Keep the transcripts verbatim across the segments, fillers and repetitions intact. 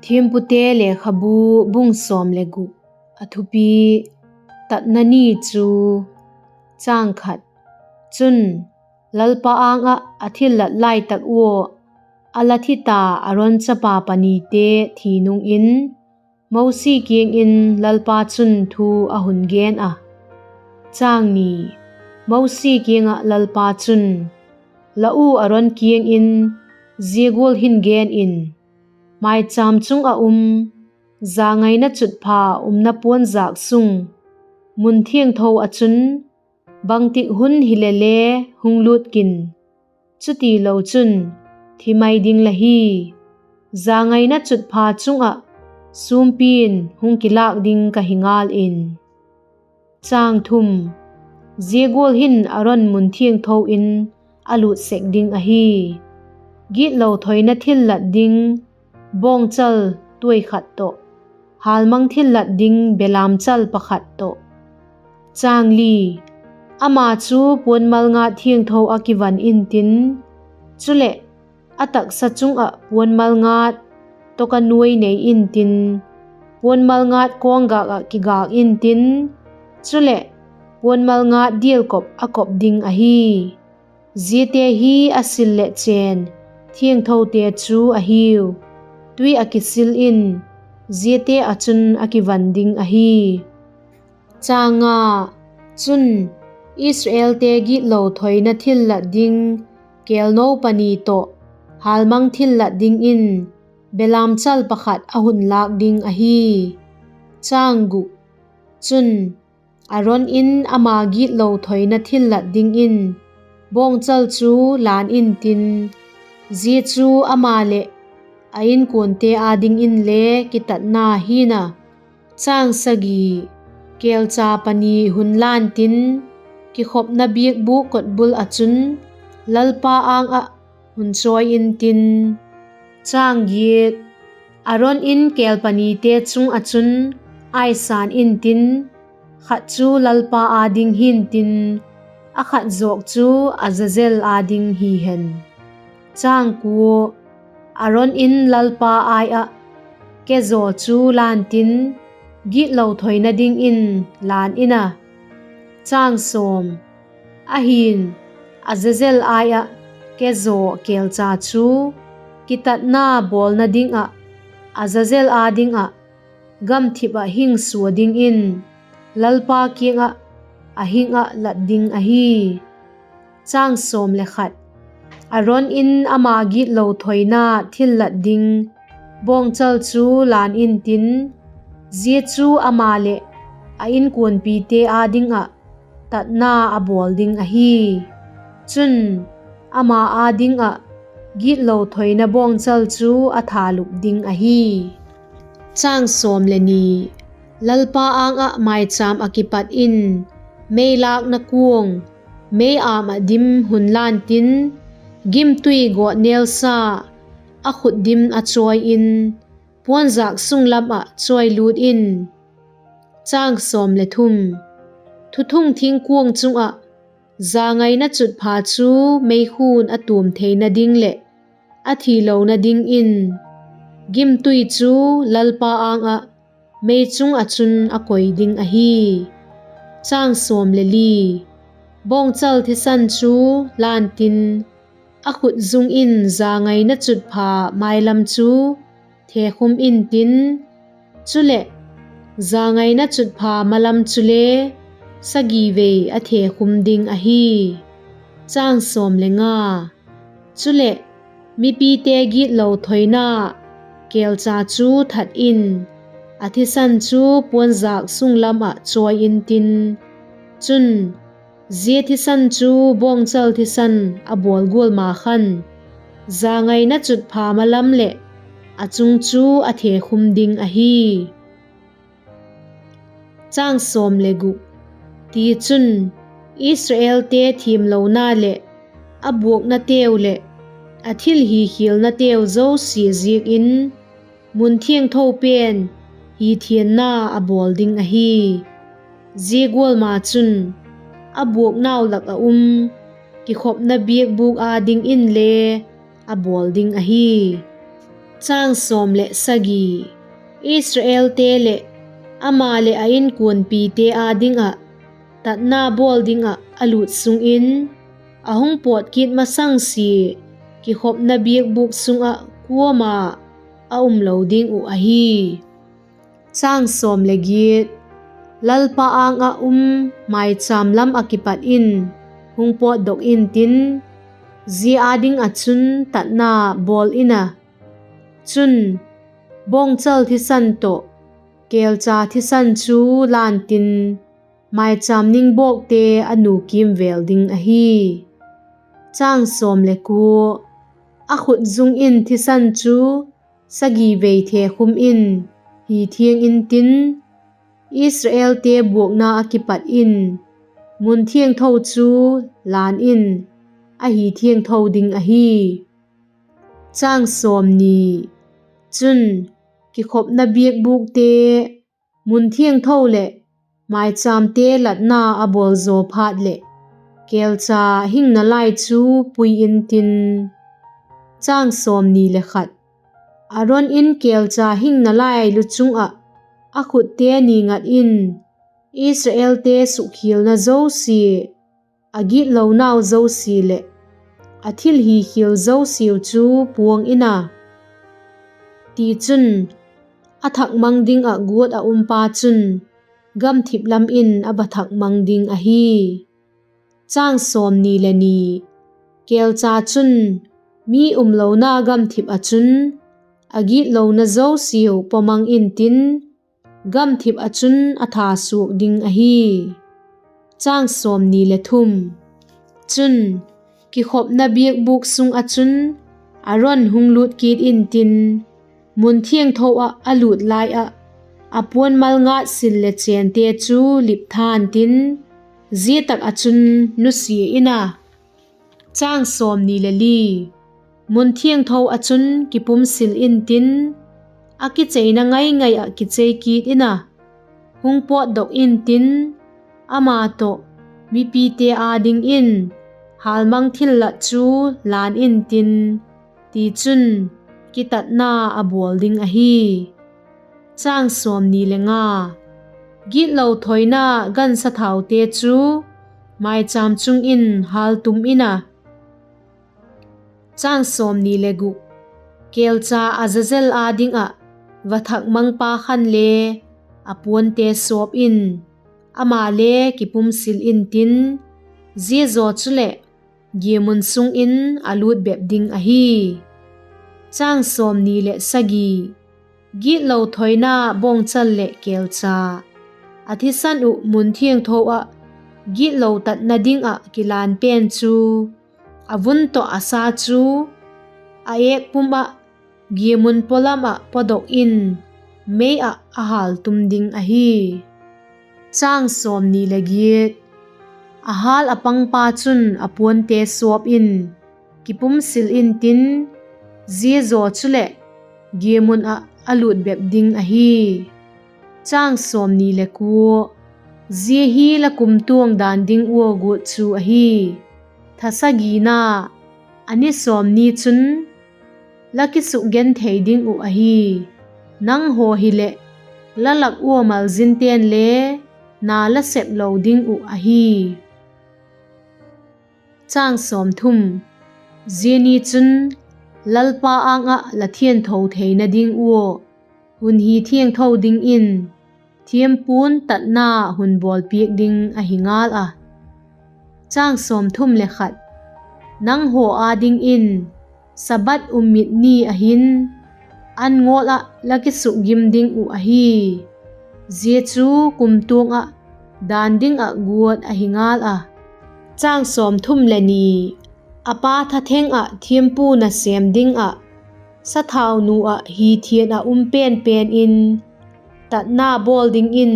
Thiampute Lekhabu, bung sawm le guk. A thupi: Tatna ni chu. Chang khat. Chun, Lalpa âng ah a thillat lai tak ua a la thi ta Aron chapa panite thi nung in, Mosi kiang in Lalpa chun thu a hun gen a. Chang ni. Mosi kiang ah Lalpa chun, La u Aron kiang in zia gual hin gen in: Maichâm chung ah um, jangaina chutpha umna puanzâk sung, mun thiangtho ah chun, bangtik hun hile le hung lût kin; chutilo chun thi mai ding la hi; jangaina chutpha chung ah sûmpi'n hung kilâk ding ka hi ngal in. Chang thum. Zia gual hin Aron mun thiangtho in a lût sek ding ahi: gitlo thoina thillat ding bawngchal tuai khat tawh, hâlmang thillat ding belamchal pakhat tawh. Chang li. Ama chu puan malngat thiangtho ah kivan intin, chuleh, a taksa chung ah puan malngat tawka nuai nei intin, puan malngat kawnggâk ah kigâk intin, chuleh, puan malngat dial kop a kop ding ahi. Ziate hi a sil leh chên thiangthote chu ahiu; tui ah kisil in ziate ah chun a kivan ding ahi. Chang nga. Chun, Israelte gitlo thoina thillat ding kêlno pani tawh, hâlmang thillat dingin belamchal pakhat a hun lâk ding ahi. Chang guk. Chun, Aron in ama gitlo thoina thillat dingin bawngchal chu lân intin, zia chu ama leh a inkuante â dingin le kitatna hi'n a. Chang sagi. Kêlcha pani hun lân tin, kikhopna biakbûk kotbul ah chun Lalpa âng ah hun chawi intin. Chang giat. Aron in kêl panite chung ah chun aisan intin, khat chu Lalpa â ding hi'ntin, a khat zawk chu Azazel â ding hi hen. Chang kua. Aron in Lalpa ai ah kezaw chu lân tin, gitlo thoina dingin lân in a. Chang sawm. Ahi'n, Azazel ai ah kezaw kêlcha chu kitatna bawlna ding ah Azazel â ding ah gamthip ah hing sua dingin Lalpa kiang ah a hing ah lat ding ahi. Chang sawm le khat. Aron in ama gitlo thoina thillat ding bawngchal chu lân intin, zia chu ama leh a inkuanpite â ding ah tatna a bawl ding ahi. Chun, ama â ding ah gitlo thoina bawngchal chu a thalup ding ahi. Chang sawm le ni. Lalpa âng ah maichâm ah kipat in mei lâkna kuang, mei-am ah dim hun lân tin, gimtui gawtnêl sa a khut dim a chawi in, puanzâk sung lam ah chawi lût in. Chang sawm le thum. Thuthung thingkuang chung ah jangaina chutpha chu meikhu'n a tuam theina ding leh a thilona dingin gimtui chu Lalpa âng ah mei chung ah chun a koi ding ahi. Chang sawm le li. Bawngchal thisan chu lân tin, a khut zung in jangaina chutpha mai lam chu thekhum intin, chuleh, jangaina chutpha ma lam chule sagi vei a thekhum ding ahi. Chang sawm le nga. Chuleh, mipite gitlo thoina kêlcha chu that in, a thisan chu puanzâk sung lam ah chawi intin; chun, zia thisan chu bawngchal thisan a bawl gual ma khan, jangaina chutpha ma lam leh a chung chu a thekhum ding ahi. Chang sawm le guk. Tichun, Israelte thiamlona leh a buaknateu leh a thil hikhialnateu zosia ziak in, mun thiangtho pen hithianna a bawl ding ahi. Zia gual ma chun, a buaknau lak ah um kikhopna biakbûk â dingin le a bawl ding ahi. Chang sawm leh sagi. Israelte leh ama leh a inkuanpite â ding ah tatna bawl ding ah a lût sung in, a hung pawt kit masang sia kikhopna biakbûk sung ah kuama a um lo ding uh ahi. Lalpa âng ah um mâichâm lam ah kipat in hung pawtdok intin, zia â ding ah chun tatna bawl in a; chun, bawngchal thisan tawh kêlcha thisan chu la intin, mâichâm ningbawkte a nu kîmvêl ding ahi. A khut zung in thisan chu sagi vei thekhum in hi thiang intin, Israelte buakna ah kipat in mun thiangtho chu lân in a hi thiangtho ding ahi. Chun, kikhopna biakbûkte, mun thiangtho leh mâichâmte latna a bawl zaw phat leh, kêlcha hingna lai chu pui intin, Aron in kêlcha hingna lai luchung ah a khutte ni ngat in Israelte sukkhialna zosia, a gitlonau zosia leh a thil hikhial zosiau chu puang in a; tichun, a thak mang ding ah guat ah umpa chun gamthip lam in a va thak mang ding ahi. Kêlcha chun mi umlona gamthip ah chun a gitlona zosiau paw mang intin, gamthip ah chun a tha suak ding ahi. Chun, kikhopna biakbûk sung ah chun Aron hung lût kit intin, mun thiangtho ah a lût lai ah a puan malngat sil leh chênte chu lip tha intin, zia tak ah chun nusia in a; mun thiangtho ah chun kipumsil intin, a kicheina ngai ngai ah kichei kit in a, hung pawtdok intin, ama tawh mipite â dingin hâlmang thillat chu lân intin; tichun, kitatna a bawl ding ahi. Gitlo thoina gansathaute chu mâichâm chung in hâltum in a, kêlcha Azazel â ding ah va thak mangpa khan le a puante sawp in, ama le kipumsil intin, zia zaw chuleh giamun sung in a lût bep ding ahi. Gitlo thoina bawngchal leh kêlcha, a thisan uh mun thiangtho ah gitlo tatna ding ah kilân pen chu, a vun tawh a sa chu a êk pum ah giamun pawlam ah pawdok in mei ah a hâltum ding ahi. A hâl a pangpa chun a puante sawp in, kipumsil intin, zia zaw chuleh giamun ah a lût bep ding ahi. Zia hi la kumtuang dan ding ua guat chu ahi. Thasagina, a ni sawmni chun la kisukgenthei ding uh ahi. Nanghaw hileh la lak ua malzinte'n le na la sep lo ding uh ahi. Zia ni chun Lalpa âng ah la thiangtho theina ding ua hun hi thiangtho dingin thiampu'n tatna hun bawlpiak ding ahi ngâl a. Nanghaw â dingin Sabbath um mit ni ah hin an ngawl ah la kisukgim ding uh ahi. Zia chu kumtuang ah dan ding ah guat ahi ngâl a. A pa thatheng ah thiampu nasêm ding ah sathaunu ah hithian ah um pen pen in tatna bawl dingin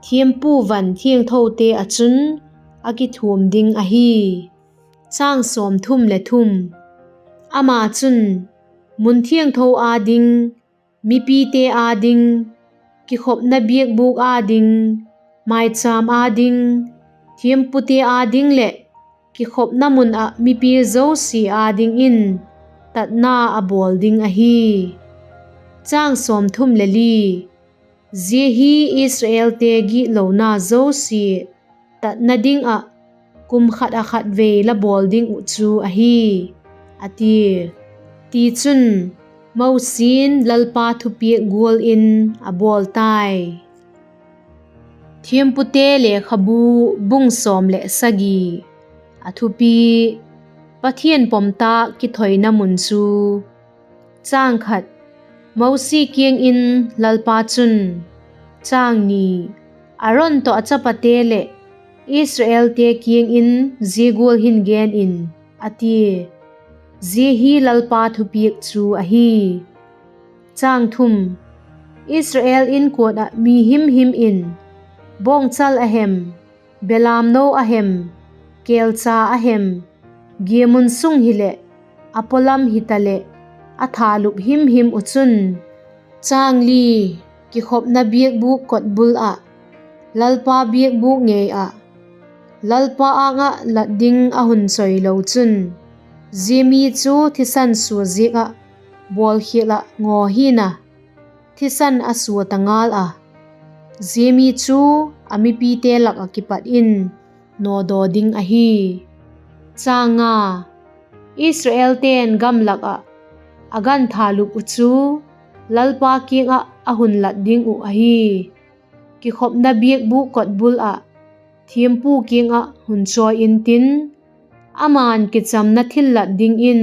thiampu van thiangthote ah chun a kithuam ding ahi. Ama chun mun thiangtho â ding, mipite â ding, kikhopna biakbûk â ding, mâichâm â ding, thiampute â ding leh kikhopna mun ah mipi zosia â dingin tatna a bawl ding ahi. Chang sawmthum le li. Zia hi Israelte gitlona zosia tatna ding ah kum khat ah khatvei la bawl ding uh chu ahi, a tia. Tichun, Mosi'n Lalpa thupiak gual in a bawl tai. Thiampute Lekhabu, bung sawm leh sagi. A thupi: Pathian pomtâk kithoina mun chu. Chang khat. Mosi kiang in Lalpa chun, chang ni, Aron tawh a chapate leh Israelte kiang in zia gual hin gen in, a tia. Zia hi Lalpa thupiak chu ahi. Chang thum. Israel inkuan ah mi himhim in bawngchal a hem, belamno a hem, kêlcha a hem, giamun sung hileh, a pawlam hitaleh, a thalup himhim uh chun, chang li, kikhopna biakbûk kotbul ah, Lalpa biakbûk ngei ah, Lalpa âng ah lat ding a hun chawilo chun, zia mi chu thisan sua ziak ah bawlkhial ah ngaw hi'n a, thisan a sua ta ngal a, zia mi chu a mipite lak ah kipat in nawdaw ding ahi. Chang nga. Israelte'n gam lak ah a gan thalup uh chu Lalpa kiang ah a hun lat ding uh ahi. Kikhopna biakbûk kotbul ah thiampu kiang ah hun chawi intin, ama'n kichamna thillat dingin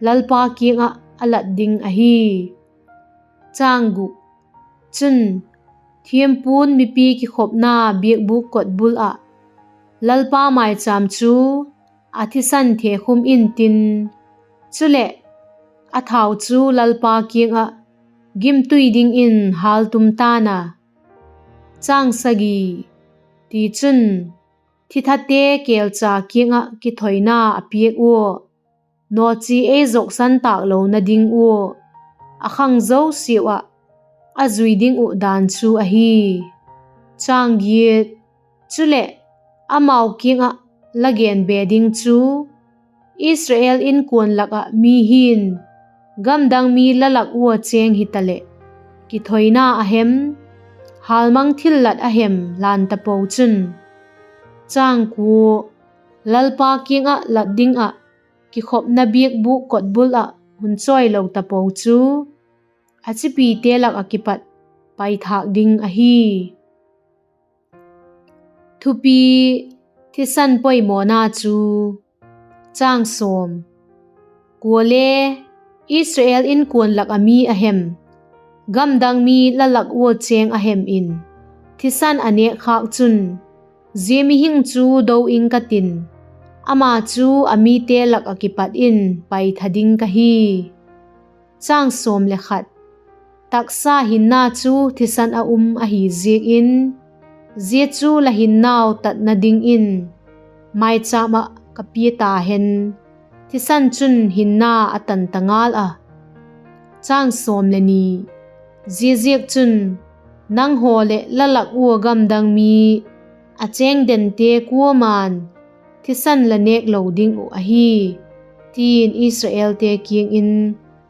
Lalpa kiang ah a lat ding ahi. Chang guk. Chun, thiampu'n mipi kikhopna biakbûk kotbul ah Lalpa mâichâm chu a thisan thekhum intin, chuleh, a thau chu Lalpa kiang ah gimtui dingin hâltum ta'n a. Chang sagi. Tichun, thithate kêlcha kiang ah kithoina a piak ua, nawchi ei zoksan tâk lona ding ua a khang zosiau ah a zui ding uh dan chu ahi. Chang giat. Chuleh, amau kiang ah la gen be ding chu, Israel inkuan lak ah mi hin gamdang mi la lak ua chêng hitaleh, kithoina a hem, hâlmang thillat a hem lan tapo chun, chang kua, Lalpa kiang ah lat ding ah kikhopna biakbûk kotbul ah hun chawilo tapo chu, a chipite lak ah kipat paithâk ding ahi. Thupi: Thisan poimawna chu. Chang sawm. Kuale Israel inkuan lak ah mi a hem, gamdang mi la lak ua chêng a hem in thisan a nêkkhâk chun, zia mihing chu do ing ka tin, ama chu a mite lak ah kipat in paitha ding ka hi. Chang sawm le khat. Taksa hinna chu thisan a um ahi ziak in, zia chu la hinnau tatna dingin mâichâm ah ka pia ta hen, thisan chun hinna a tan ta ngal a. Chang sawm le ni. Ziaziakchun, nanghaw leh la lak ua gamdang mi a chêng dente kuama'n thisan la nêk lo ding uh ahi, ti'n Israelte kiang in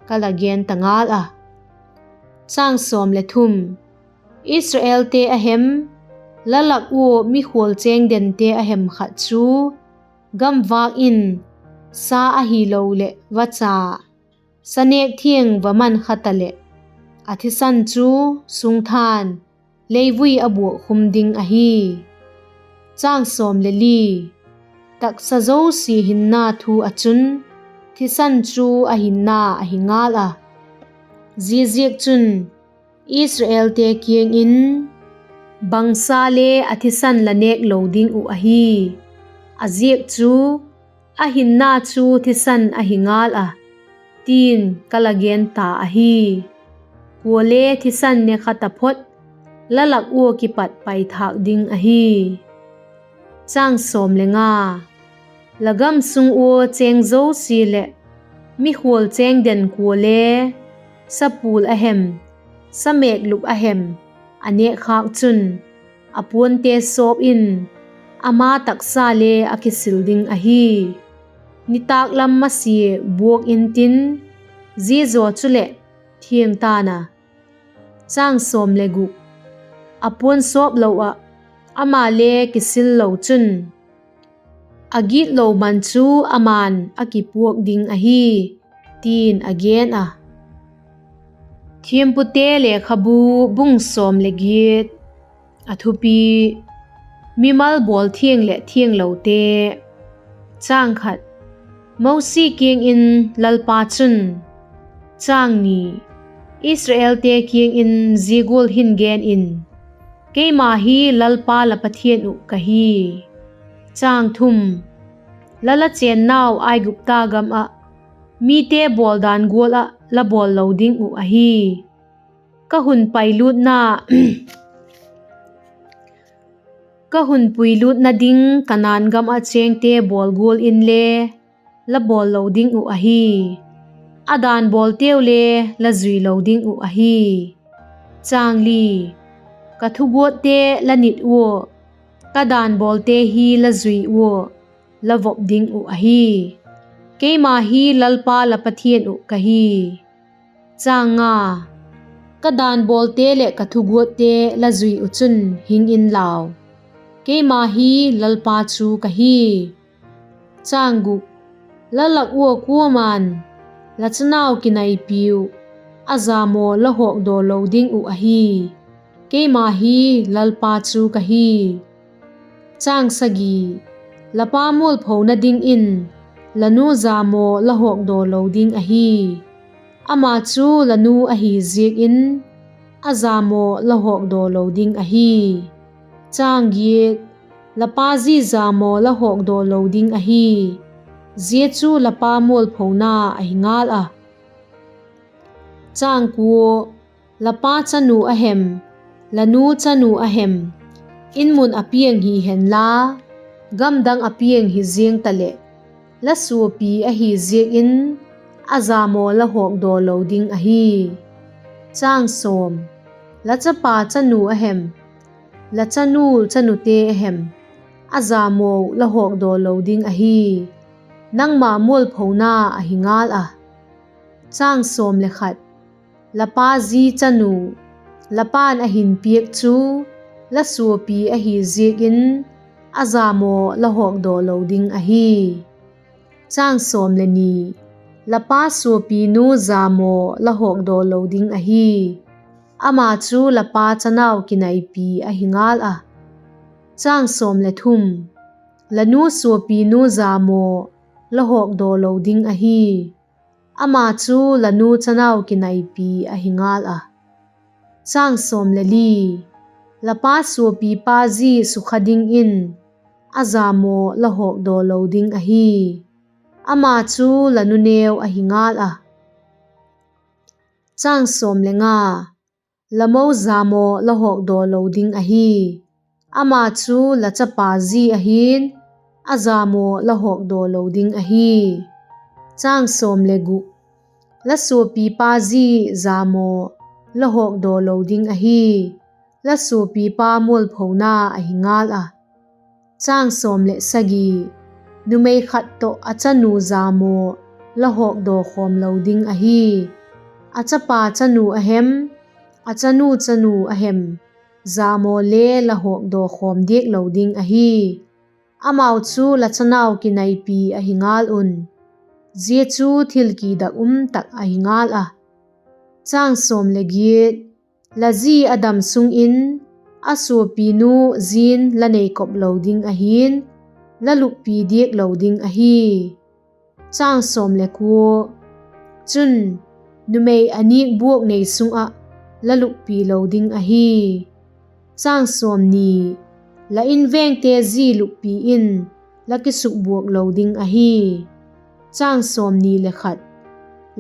ka la gen ta ngal a. Chang sawm le thum. Israelte a hem, la lak ua mikhual chêng dente a hem khat chu gamvâk in sa ahilo leh vacha, sa nêk thiang va man kha taleh, a thisan chu sungtha'n leivui a buak khum ding ahi. Chang sawm le li. Taksa zosia hinna thu ah chun thisan chu a hinna ahi ngal a. Ziaziakchun, Israelte kiang in, bangsa le a thisan la nêk lo ding uh ahi; a ziak chu, a hinna chu thisan ahi ngal a, ti'n ka la gen ta ahi. Kuale thisan ne kha taphot, la lak ua kipat paithâk ding ahi. Chang sawm le nga. La gam sung ua chêng zosia leh mikhual chêng den kuale sapul a hem, samêklup a hem a nêkkhâk chun, a puante sawp in, ama taksa le a kisil ding ahi. Nitâk lam masia buak intin, zia zaw chuleh thiang ta'n a. Chang sawm le guk. A puan sawp lo ah, amale kisil lo chun, a gitlo man chu ama'n a kipuak ding ahi, ti'n a gen a. Thiampute Lekhabu, bung sawm le giat. A thupi: Mimal bawl thiang leh thianglote. Chang khat. Mosi kiang in Lalpa chun, Chang ni. Israelte kiang in zia gual hin gen in: Keima hi Lalpa la Pathian uh ka hi. Chang thum. La la chênnau Aigupta gam ah mite bawl dan gual ah la bawl lo ding uh ahi. Ka hun pailutna Ka hun puilutna ding Kanaan gam ah chêngte bawl gual inle la bawl lo ding uh ahi. A dan bawlteu le la zui lo ding uh ahi. Chang li. Ka thuguatte la nit ua, ka dan bawlte hi la zui ua, la vop ding uh ahi. Keima hi Lalpa la Pathian uh ka hi. Chang nga. Ka dan bawlte leh ka thuguatte la zui uh chun hing inlau, keima hi Lalpa chu ka hi. Chang guk. La lak ua kuama'n la chanau kinaipiu a jam aw la hawkdaw lo ding uh ahi. Keima hi Lalpa chu ka hi. Chang sagi. La pa mualphona dingin la nu jam aw la hawkdaw lo ding ahi. Ama chu la nu ahi ziak in a jam aw la hawkdaw lo ding ahi. Chang giat. La pa zi jam aw la hawkdaw lo ding ahi. Zia chu la pa mualphona ahi ngal a. Chang kua. La pa chanu a hem, la nu chanu a hem, in mun a piang hi henla, gam dang a piang hi ziang taleh, la suapi ahi ziak in a jam aw la hawkdaw lo ding ahi. Chang sawm. La chapa chanu a hem, la chanu chanute a hem, a jam aw la hawkdaw lo ding ahi. Nangma mualphona ahi ngal a. Chang sawm le khat. La pa zi chanu, la pa'n a hin piak chu la suapi ahi ziak in a jam aw la hawkdaw lo ding ahi. Chang sawm le ni. La pa suapinu jam aw la hawkdaw lo ding ahi. Ama chu la pa chanau kinaipi ahi ngal a. Chang sawm le thum. La nu suapinu jam aw la hawkdaw lo ding ahi. Ama chu la nu chanau kinaipi ahi ngal a. Chang sawm le li. La pa suapipa zi sukha dingin a jam aw la hawkdaw lo ding ahi. Ama chu la nu neu ahi ngal a. Chang sawm le nga. La mo jam aw la hawkdaw lo ding ahi. Ama chu la chapa zi ahi'n, a jam aw la hawkdaw lo ding ahi. Chang sawm le guk. La suapipa zi jam aw la hawkdaw lo ding ahi. La suapipa mualphona ahi ngal a. Chang sawm le sagi. Numei khat tawh a chanu jam aw la hawkdaw khawm lo ding ahi. A chapa chanu a hem, a chanu chanu a hem, jam aw le la hawkdaw khawm diak lo ding ahi. Amau chu la chanau kinaipi ahi ngal un. Zia chu thil kidak um tak ahi ngal a. Chang sawm le giat. La zi a dam sung in a suapinu zi'n la neikop lo ding ahi'n, la luppi diak lo ding ahi. Chang sawm le kua. Chun, numei a nîk buak nei sung ah la luppi lo ding ahi. Chang sawmni. La invengte zi luppi in la kisukbuak lo ding ahi. Chang sawmni le khat.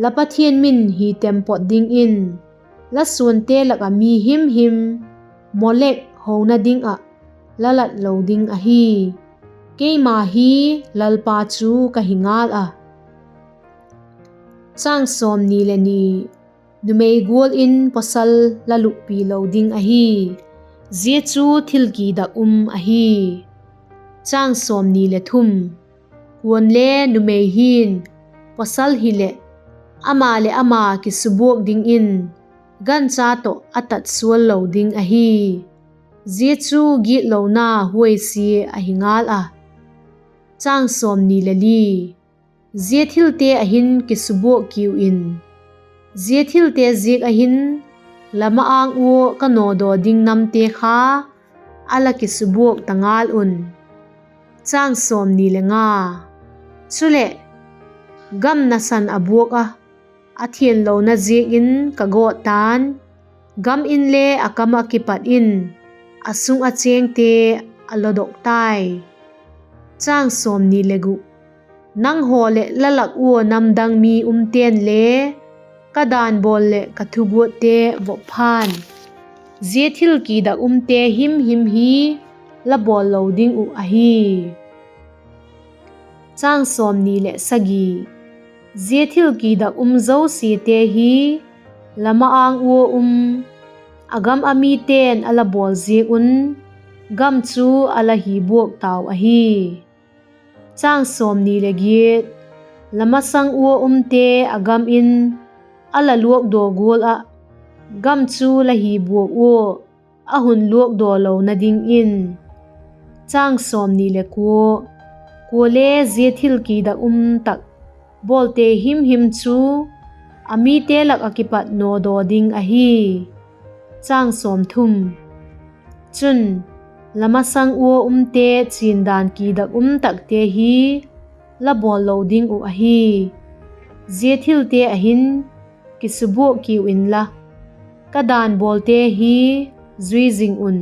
La Pathian min hi tem pot dingin la suante lak ah mi himhim Molek hona ding ah la lat lo ding ahi. Keima hi Lalpa chu ka hi ngal a. Chang sawmni le ni. Numei gual in pawsal la luppi lo ding ahi. Zia chu thil kidak um ahi. Chang sawmni le thum. Kuale numei hin pawsal hileh Ama leh ama kisubuak dingin gancha tawh a tatsual lo ding ahi; zia chu gitlona huaisia ahi ngâl a. Zia thilte ah hin kisubuak kiu in; zia thilte ziak ah hin la ma-âng ua ka nawdaw ding namte kha a la kisubuak ta ngâl un. Chuleh, gam nasan a buak ah, a thianlona ziak in ka gawt ta'n; gam inle a kam ah kipat in a sung ah chêngte a lodok tai. Nanghaw leh la lak ua namdang mi umte'n le ka dan bawl leh ka thuguatte vop pha'n; zia thil kidak umte himhim hi la bawl lo ding uh ahi. Zia thil kidak um zosiate hi la ma-âng ua um, a gam ah mite'n a la bawl ziak un gam chu a la hi buak tau ahi. La masang ua umte a gam in a la luakdaw gual ah, gam chu la hi buak ua a hun luakdaw lona dingin. Kuale zia thil kidak um tak bawlte himhim chu a mite lak ah kipat nawdaw ding ahi. Chun, la masang ua umte chiandan kidak um takte hi la bawl lo ding uh ahi. Zia thilte ah hin kisubuak kiu inla, ka dan bawlte hi zui zing un;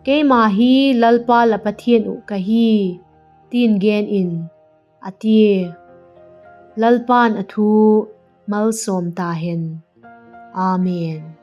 keima hi Lalpa la Pathian uh ka hi, ti'n gen in, a tia. Lalpa'n a thu malsawm ta hen. Amen.